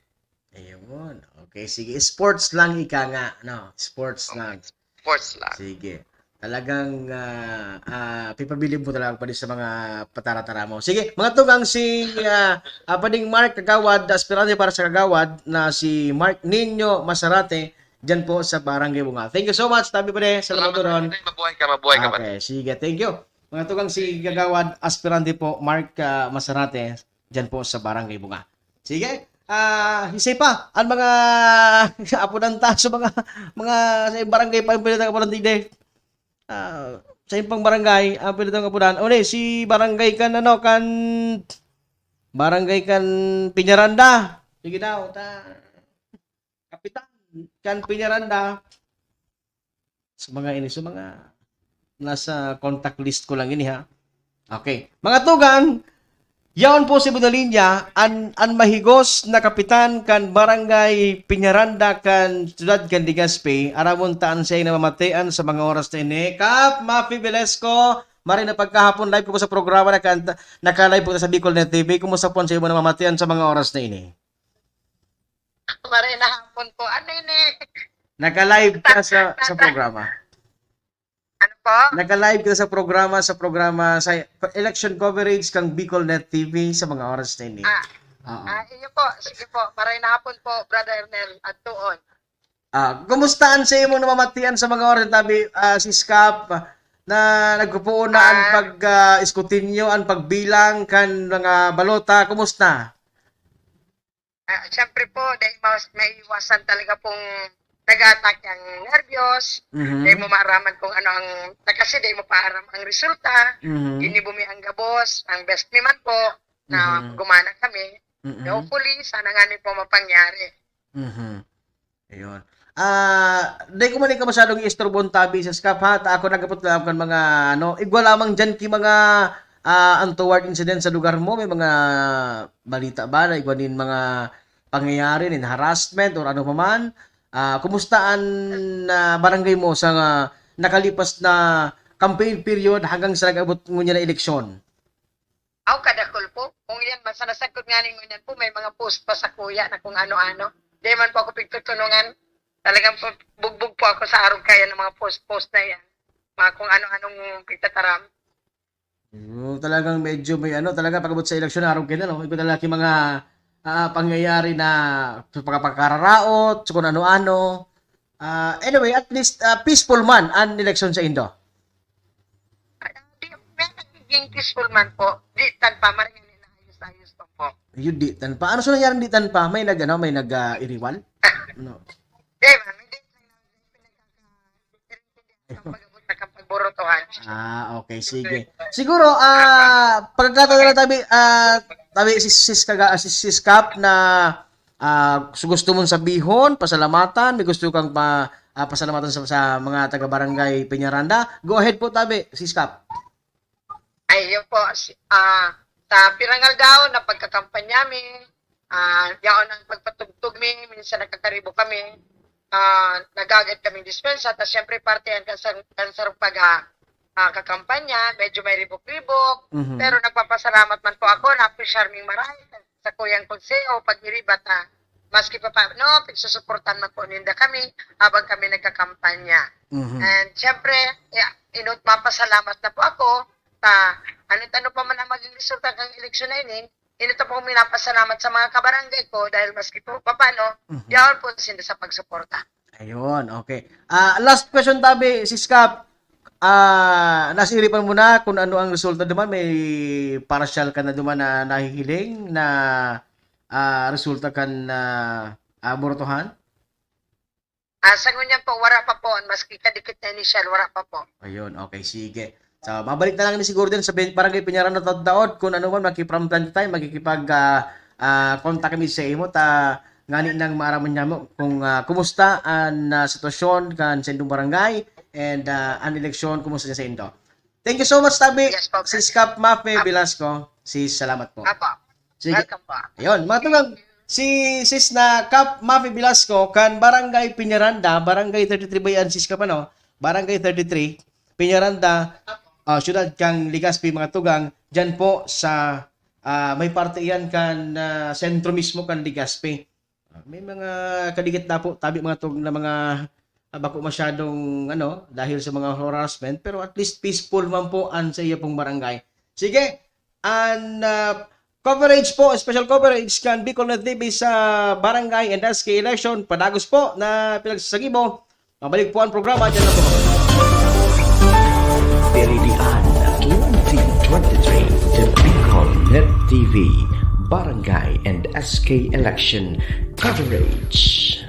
Ayun. Okay, sige. Sports lang ika nga, no? Sports lang. Sports lang. Sige. Talagang ah, ah, pipabilib mo talaga pa sa mga patara-tara mo. Sige, mga tugang si ah, ah, Pading Mark Kagawad, aspirante para sa Kagawad na si Mark Nino Masarate, dyan po sa Barangay Bunga. Thank you so much, tabi pa rin. Salamat, Ron. Mabuhay ka, mabuhay ka, Pat. Okay, sige. Thank you. Mga tugang si Kagawad, aspirante po, Mark ah, Masarate, dyan po sa Barangay Bunga. Sige. Ah, isay pa, ang mga apunan ta sa mga mga sa barangay pa yung pinatang apunan digdi. Ah, sa yung pang barangay, ang pinatang apunan. Uli, si barangay kan ano, kan barangay kan Piñaranda. Sige daw, ta kapitan kan Piñaranda. Sa mga ini, sa mga nasa contact list ko lang ini, ha. Okay. Mga tugang, Yaon po si Bonalinya, an, an mahigos na kapitan kan Barangay Peñaranda kan siyudad kan Legazpi. Aramon ta an siya namamatian sa mga oras na ini. Kap, Mafi Velasco, maray na pagkahapon, live ko po sa programa, naka-, naka-live po sa Bicol Net T V. Kumusta po an sa imo namamatian sa mga oras na ini? Maray na hapon po. Ano ini? Naka-live ka sa, sa programa. Ano po? Naka-live ka sa programa, sa programa, sa election coverage kang Bicol Net T V sa mga oras na ini. Ah. Oo. Ah, iyo po. Sige po. Maray na hapon po, Brother Ernel, at tuon. Ah, kumusta an sa imong namamatian sa mga oras na tabi, ah, Sis Kap, na nagpupuon na an Ah. pag, ah, iskutinyo, an pagbilang kan mga balota? Kumusta? Ah, siyempre po, dahil mas maiwasan talaga pong nag-aatake ang nerbiyos, Mhm. dahil mo maaraman kung ano ang, na kasi dahil mo paaram ang resulta, Mhm. ini bumi ang gabos, ang best mi man po, na Mhm. gumana kami. Mm-mm. Hopefully, sana nga ni po mapangyari. Mhm. Ayun. Ah, di ko man ikaw masyadong iistorbo, tabi sa Skap, ha? Ta ako nagapot lang kan mga, ano, igwa lamang dyan ki mga, ah, untoward incident sa lugar mo. May mga balita ba na igwa nin mga pangyayari, nin harassment or ano pa man? Ah, kumusta an, ah, barangay mo sa, ah, nakalipas na campaign period hanggang sa nag-abot ngunyan na eleksyon? Aw, kadakul po. Kung iyan, basta nasagkod nga nin ngunyan po, may mga post pa sa kuya na kung ano-ano. Di man po ako pigtutulungan. Talagang po, bugbog po ako sa arog kaya ng mga post-post na yan. Mga kung ano-anong pigtataram. Oo, talagang medyo may ano, talaga pag-abot sa eleksyon, arog kayo na, no? Ikaw talaga yung mga, ah, pangyayari na pagkakararaot, kung ano-ano. Ah, anyway, at least, ah, peaceful man an eleksyon sa Indo. Ah, di, may nagiging peaceful man po. Di, tan pa, maring na ayos-ayos pa po. Yun, di tan pa. Ano so nangyari di tan pa? May nag, ano, may nag, ah, iriwal? Ano? Di ba? Hindi. Ang pag-abot na kang pagburutuhan. Ah, okay, sige. Siguro, ah, pagkakataon na tabi, ah, tabi si Sis Kaga-, si Sis Kap na, ah, su-, gusto mong sabihon, pasalamatan, may gusto kang pa-, ah, pasalamatan sa, sa mga taga-barangay Peñaranda. Go ahead po, tabi, Sis Kap. Ay, yun po. Si, ah, sa pirang aldaw na pagkakampanya mi, ah, yaon ang pagpatugtog mi, minsan nagkakaribo kami, ah, nagagad kaming dispensa, tas siyempre parte yan kan sa, kan sa pag, ah, ah, kakampanya, medyo may ribok-ribok, Mhm. pero nagpapasalamat man po ako, na-appreciate ming maray sa kuyang konseho, pag-iribat na maski pa paano, pagsusuportan man po ninda kami habang kami nagkakampanya. Mhm. And siyempre, ya-, inut-, mapasalamat na po ako sa ano't ano pa man ang maging resulta ng eleksyon na ini, inut-, po minapasalamat sa mga kabarangay ko dahil maski po papaano, Mhm. yaon po sila sa pagsuporta. Ayun, okay. Ah, last question, tabi, Sis Kap. Ah, nasiripan mo na kung ano ang resulta duman? May partial ka na duman na nahihiling na, ah, resulta kan, ah, ah, botohan? Ah, sa ngunyan po, wala pa po. Maski kadikit na inisyal, wala pa po. Ayun, okay, sige. So, mabalik na lang ni siguro din sa bin-, Barangay Peñaranda Taod-Taod, kung ano man, maki-from time to time, makikipag, ah, ah, contact kami sa imo, ta ngani nang maaraman niya mo kung, ah, kumusta an, ah, sitwasyon kan sa indong barangay and, ah, an eleksyon, kumusta niya sa indo. Thank you so much, tabi. Yes po. Sis Kap Mafe Apo. Velasco. Sis, salamat po. Apo. Sige. Welcome po. Ayun, mga tugang, si Sis na Kap Mafe Velasco, kan Barangay Peñaranda, Barangay thirty-three ba yan, Sis Kap, ano? Barangay thirty-three, Peñaranda, ah, siyudad kan Legazpi, mga tugang, dyan po sa, ah, may parte yan kan, ah, sentro mismo kan Legazpi. Ah, may mga kadikit na po, tabi mga tug-, na mga, ah, bako masyadong, ano, dahil sa mga harassment, pero at least peaceful man po an sa iyo pong barangay. Sige, an, ah, coverage po, special coverage kan Bicol Net T V sa barangay and S K election, padagos po na pinagsasagibo. Mabalik po ang programa, dyan lang po. Iridian twenty twenty-three, the Bicol Net T V, Barangay and S K Election Coverage.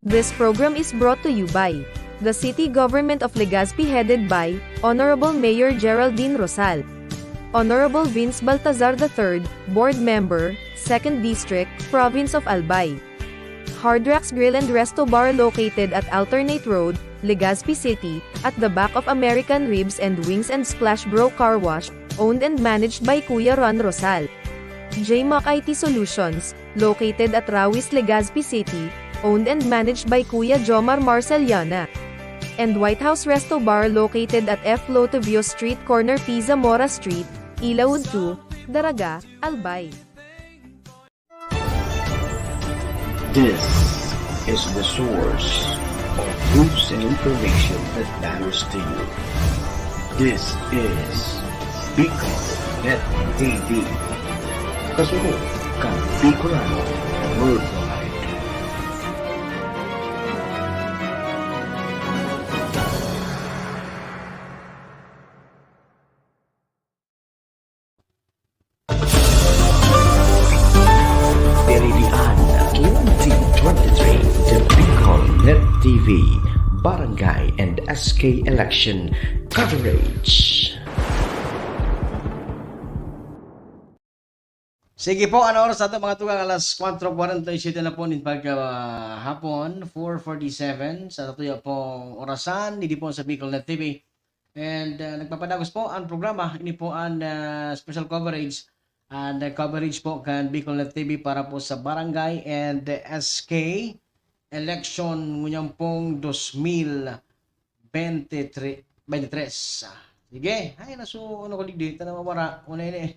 This program is brought to you by the City Government of Legazpi, headed by Honorable Mayor Geraldine Rosal, Honorable Vince Baltazar the third, Board Member, Second District, Province of Albay. Hard Rocks Grill and Resto Bar, located at Alternate Road, Legazpi City, at the back of American Ribs and Wings and Splash Bro Car Wash, owned and managed by Kuya Ron Rosal. J Mac I T Solutions, located at Rawis, Legazpi City, owned and managed by Kuya Jomar Marceliana. And White House Resto Bar, located at F Lotovio Street, corner P Zamora Street, Ilaud two, Daraga, Albay. This is the source of news and information that matters to you. This is Bicol Net T V. Kasunod kan Bicolano Worldwide. Diridian twenty twenty-three, The Bicol Net T V, Barangay and S K Election Coverage. Sige po, ano oras nato, mga tugang? Alas kwatro kwarenta y siyete na po nin pagkahapon, four forty-seven, sa satuya pong orasan, didi po sa Bicol Net T V. And uh, nagpapadagos po ang programa, ini po ang uh, special coverage, and uh, coverage po kan Bicol Net T V para po sa barangay and uh, S K election ngunyan pong dos mil twenty-three, twenty-three. Ah, sige, ay nasu, ano ko digdi, ta na mawara, una ini.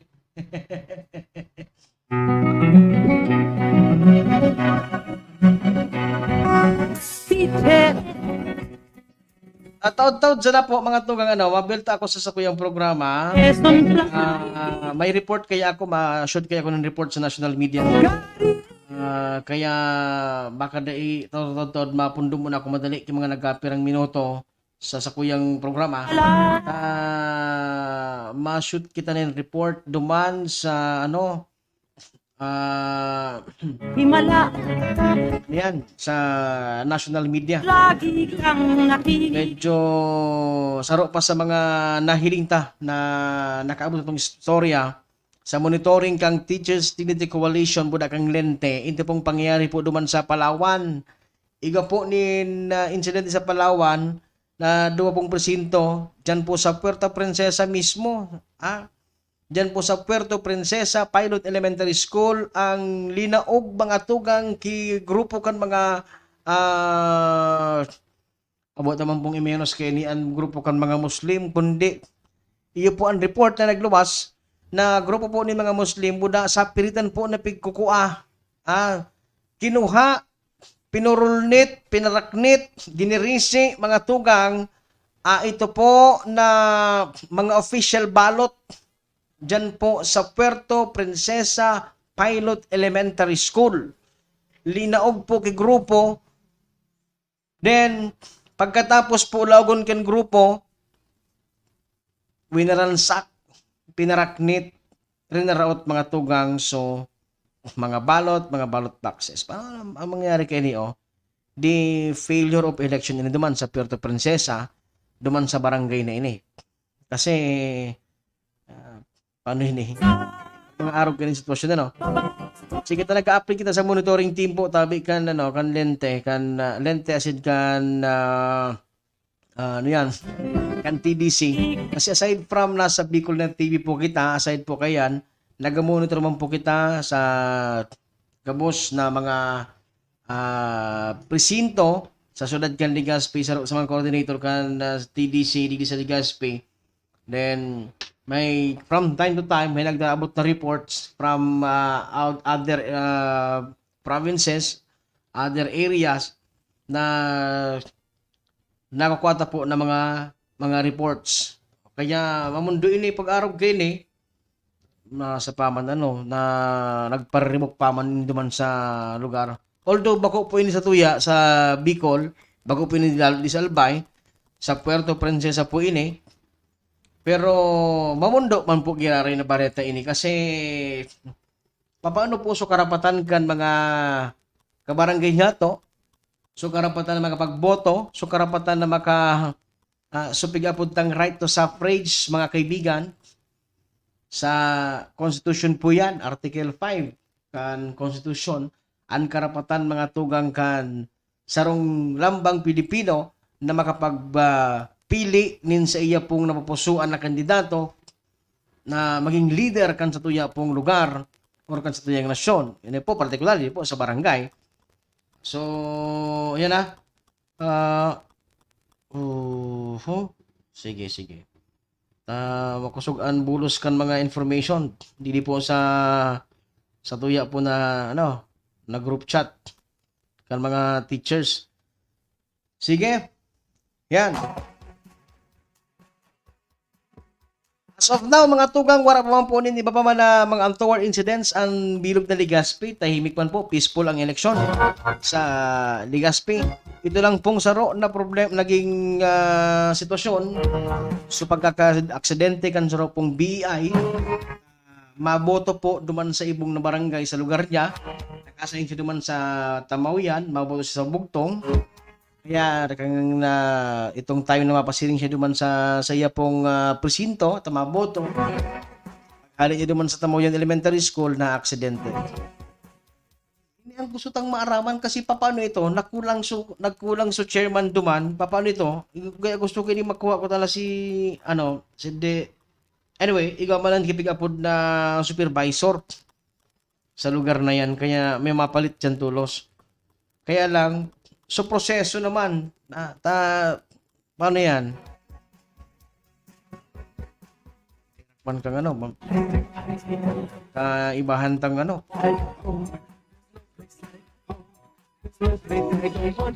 At taod-taod sana po, mga tugang, ano, mabilta ako sa sakuyang programa. Ah, may report kaya ako, ma-shoot kaya ako ng report sa national media. Ah, kaya baka dai taod-taod mapundon muna ako madali kay mga nagkapirang minuto sa sakuyang programa. Ah, ma-shoot kita ng report duman sa, ano, ah, Himala, yan, sa national media. Lagi kang nakinig. Medyo saro pa sa mga nahiling ta na nakaabot itong istorya sa monitoring kang Teachers Dignity Coalition, buda kang Lente. Ito pong pangyayari po duman sa Palawan. Iga po nin uh, insidente sa Palawan na duwa pong presinto, dyan po sa Puerto Princesa mismo. Ah, dyan po sa Puerto Princesa Pilot Elementary School, ang linaog mga tugang ki grupo kan mga uh, abo naman pong imenos kay ni ang grupo kan mga Muslim, kundi iyo po ang report na nagluwas na grupo po ni mga Muslim buda sa piritan po na pigkukua. Ah, kinuha, pinurulnit, pinaraknit, ginirisi, mga tugang, ah, ito po na mga official ballot dyan po sa Puerto Princesa Pilot Elementary School. Linaog po ki grupo. Then, pagkatapos po laogon kan grupo, winaransak, pinaraknit, rinaraot mga tugang, so mga ballot, mga ballot boxes. Paano ang mangyayari kay ni, oh? Di failure of election ini duman sa Puerto Princesa, duman sa barangay na ini. Kasi, uh, paano ini? Mga arog kaning sitwasyon, ano? Sige, ta nag-update kita sa monitoring team po, tabi kan, ano, kan Lente, kan uh, Lente asid kan uh, uh, ano yan, kan T D C. Kasi aside from nasa Bicol Net T V po kita, aside po kayan, nag-monitor man po kita sa gabos na mga uh, presinto sa syudad kan Legazpi, sa, sa mga coordinator kan uh, T D C, digdi sa Legazpi. Then, may, from time to time, may nagdaabot na reports from uh, out, other uh, provinces, other areas na nakakuha ta po ng mga mga reports. Kaya mamundo ini pag-arog kaini na sa paman ano na nagpariribok paman duman sa lugar. Although bako po ini sa tuya sa Bicol, bako po ini lalo di sa Albay, sa Puerto Princesa po ini. Pero mamundo man po giraray na bareta ini kasi papaano po so karapatan kan mga kabarangay niyato, so karapatan na makapagboto, so karapatan na maka uh, so pig-apod tang right to suffrage, mga kaibigan, sa Constitution po yan, Article five kan Constitution, ang karapatan mga tugang kan sarong lambang Pilipino na makapagpili nin sa iya pong napupusuan na kandidato na maging leader kan satuya pong lugar or kan satuyang nasyon. Ini po, particularly po sa barangay. So, yan na. Ah, uhu. Sige, sige. Ah, makosog an bulos kan mga information. Dili po sa, satuya po na, ano, na group chat kan mga teachers. Sige. Yan. As of now, mga tugang, wala pa man po nin iba pa man na mga untoward incidents ang bilog na Legazpi. Tahimik man po, peaceful ang eleksyon sa Legazpi. Ito lang pong saro na problem, naging, ah, sitwasyon. So, pagkaka-aksidente kan saro pong B E I, maboto po duman sa ibong na barangay sa lugar niya. Nakasain siya duman sa Tamaw yan, maboto siya sa Bugtong. Kaya kang na, itong time na mapasiring siya duman sa, sa iya pong, ah, presinto, ta maboto. Hali niya duman sa Tamoyan Elementary School na aksidente. Ini ang gusto tang maaraman kasi papaano ito, nagkulang su-, nagkulang su chairman duman, papaano ito? Kaya gusto ko ini makuha ko tala si, ano, si de, anyway, igwa man ang gipig-apod na supervisor sa lugar na yan, kaya may mapalit diyan tulos. Kaya lang, so proseso naman, ah, ta, paano yan? Man kang ano, ma-, kaibahan tang ano.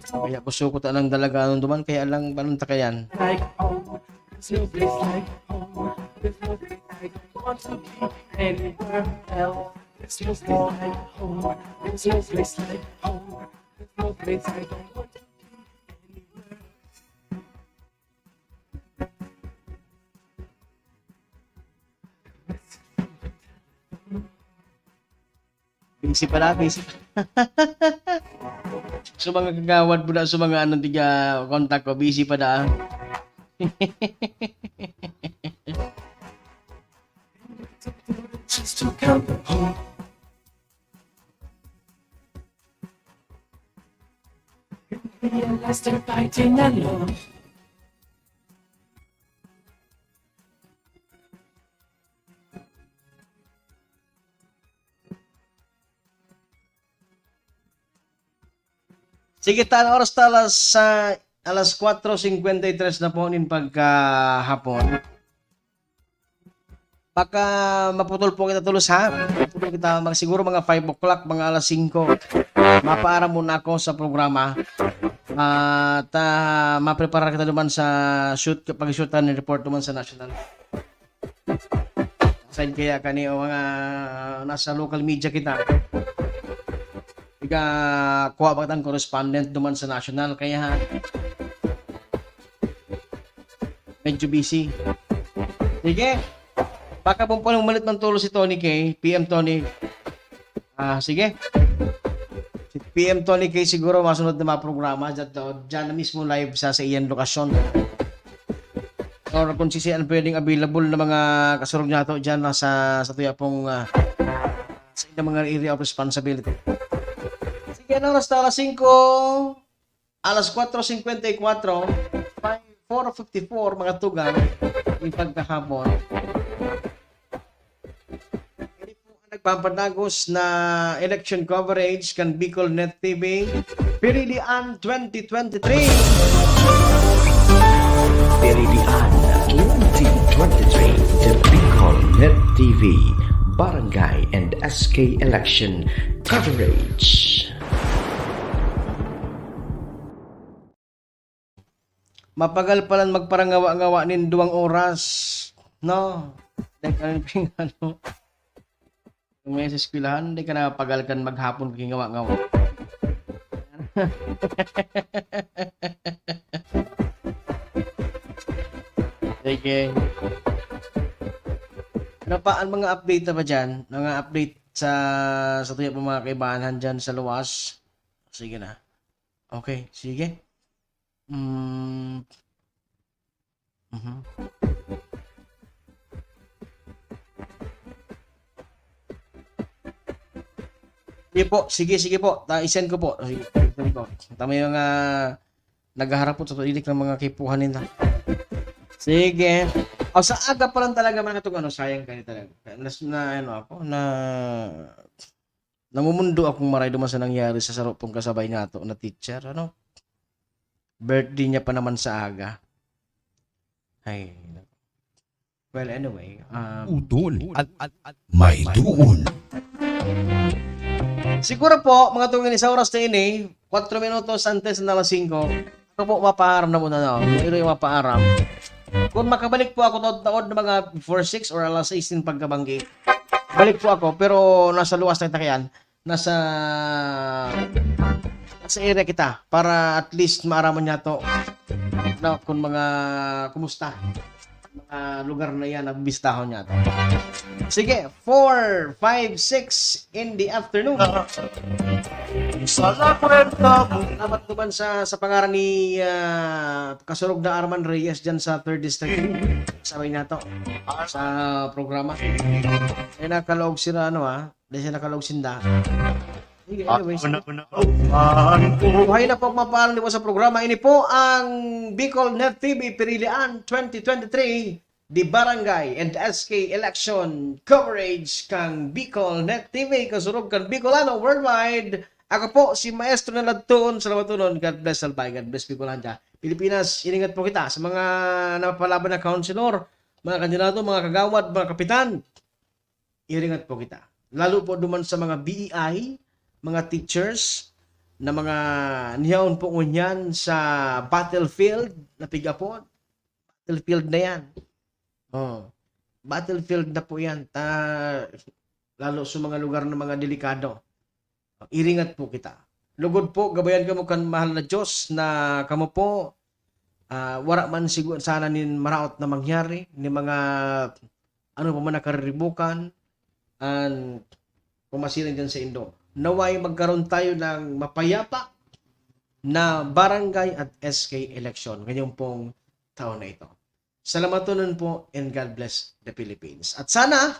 Kaya gusto ko tanang dalaga duman, kaya lang, paano ta kayan? Like home. There's no place like home. There's no place I don't want to be anywhere else. There's no place like home. There's no place like home. There's no place I don't want to be anywhere else. Busy pala, busy. So, mga kagawad po na, so, mga anong tiga contact ko, busy pa na. Just to come home. Realize they're fighting alone. Sige, ta, ang oras ta alas, ah, alas kwatro singkwenta y tres na po nin pagkahapon. Baka maputol po kita tulos, ha? Maputol kita, mag-, siguro mga five o'clock, mga alas singko. Mapaaram muna ako sa programa. At, ah, mapreparar kita duman sa shoot, pag-shoot ni report duman sa national. Side kaya kani o mga nasa local media kita. Ika, kuha ba kitang correspondent duman sa national? Kaya medyo busy. Sige. Baka pong pala umalit man tulos si Tony K, P M Tony. Ah, sige. Si P M Tony K siguro masunod na mga programa, dyan, dyan na mismo live sa, sa iyan lokasyon. Or kung sisi ang pwedeng available na mga kasurog niya to dyan, nasa, sa tuya pong, ah, sa ilang mga area of responsibility. Sige, ano, hasta alas singko, alas kwatro singkwenta y kwatro, five, four fifty-four, mga tugang, yung pagkahapon. Ini po ang nagpapadagos na election coverage kan Bicol Net T V, Piridian twenty twenty-three. Piridian twenty twenty-three, the Bicol Net T V, Barangay and S K Election Coverage. Mapagal palan magparangawa-ngawa nin duwang oras, no? Dahil kami ping-, ano, kung may sa eskwelahan, di ka na mapagal kan maghapon kingawa-ngawa. Sige. Ano pa ang mga update na ba dyan? Mga update sa, sa tuya po mga kaibahan dyan sa luwas? Sige na. Okay, sige. Mm. Mhm. Sige po, sige, sige po. Ta, i-send ko po. Sige, send ko. Ta, may mga naghaharap po sa pag-ilik ng mga kipuhan nila. Sige. O, sa aga pa lang talaga, mga tong ano, sayang kayo talaga. Nas-, na, ano ako, na, namumundo akong maray duman sa nangyari sa saro pong kasabay nato na teacher, ano? Birthday niya pa naman sa aga. Ay, naku. Well, anyway, um, Utol at, at, at may doon. Siguro po, mga tungin sa oras na ini, kwatro minutos antes na alas singko, ako po mapaaram na muna, no? Pero yung mapaaram. Kung makabalik po ako taod-taod na mga before six or alas sais nin pagkabanggi, balik po ako, pero nasa luwas na kita kayan. Nasa, nasa area kita para at least maaraman niya to na kung mga kumusta mga lugar na yan na bibistahon niya to. Sige, four, five, six in the afternoon. Sa la kwenta mo. Salamat naman sa, sa pangaran ni, ah, Kasurog na Arman Reyes dyan sa third District. Sabay na to sa programa. Ay, nakalaog sila, ano, ah. Dahil siya nakalaog sinda. Sige, anyways. Ako na, ako na. Buhay na po, mapaalam di po sa programa. Ini po ang Bicol Net T V Pirilian twenty twenty-three, the Barangay and S K Election Coverage kang Bicol Net T V, kasurog kan Bicolano Worldwide. Ako po, si Maestro na Ladtoon, Salabatunon. God bless, Albay. God bless, Bicolandia. Pilipinas, iringat po kita sa mga napapalaban na councilor, mga kandidato, mga kagawad, mga kapitan. Iringat po kita. Lalo po duman sa mga B E I, mga teachers, na mga nihaon po ngunyan sa battlefield na pig-apod. Battlefield na yan. Oh, battlefield na po yan. Ta, lalo sa mga lugar na mga delikado. Iringat po kita. Lugod po, gabayan kamo kan mahal na Diyos na kamo po, ah, wara man siguro sana nin maraot na mangyari, ni mga ano pa man na kariribukan, an pamasiring dyan sa indo. Naway magkaroon tayo ng mapayapa na barangay at S K election ngayong pong taon na ito. Salamatonon po and God bless the Philippines. At sana,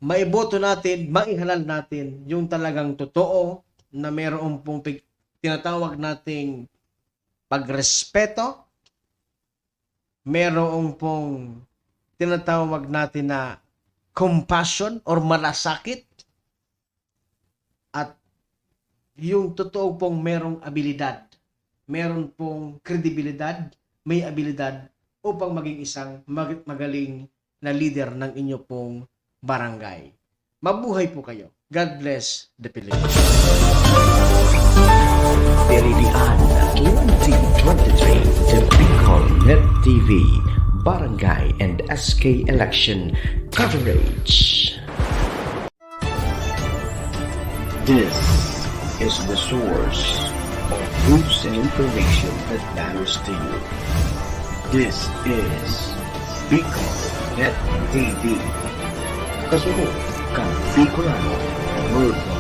maiboto natin, maihalal natin yung talagang totoo na meron pong pig-, tinatawag nating pagrespeto, meron pong tinatawag natin na compassion or malasakit, at yung totoo pong merong abilidad, meron pong kredibilidad, may abilidad upang maging isang mag-, magaling na lider ng inyo pong barangay. Mabuhay po kayo. God bless the Philippines. Pirilian twenty twenty-three, the Bicol Net T V, Barangay and S K Election Coverage. This is the source of news and information that matters to you. This is Bicol Net T V. Kasunod kan Bicolano Worldwide.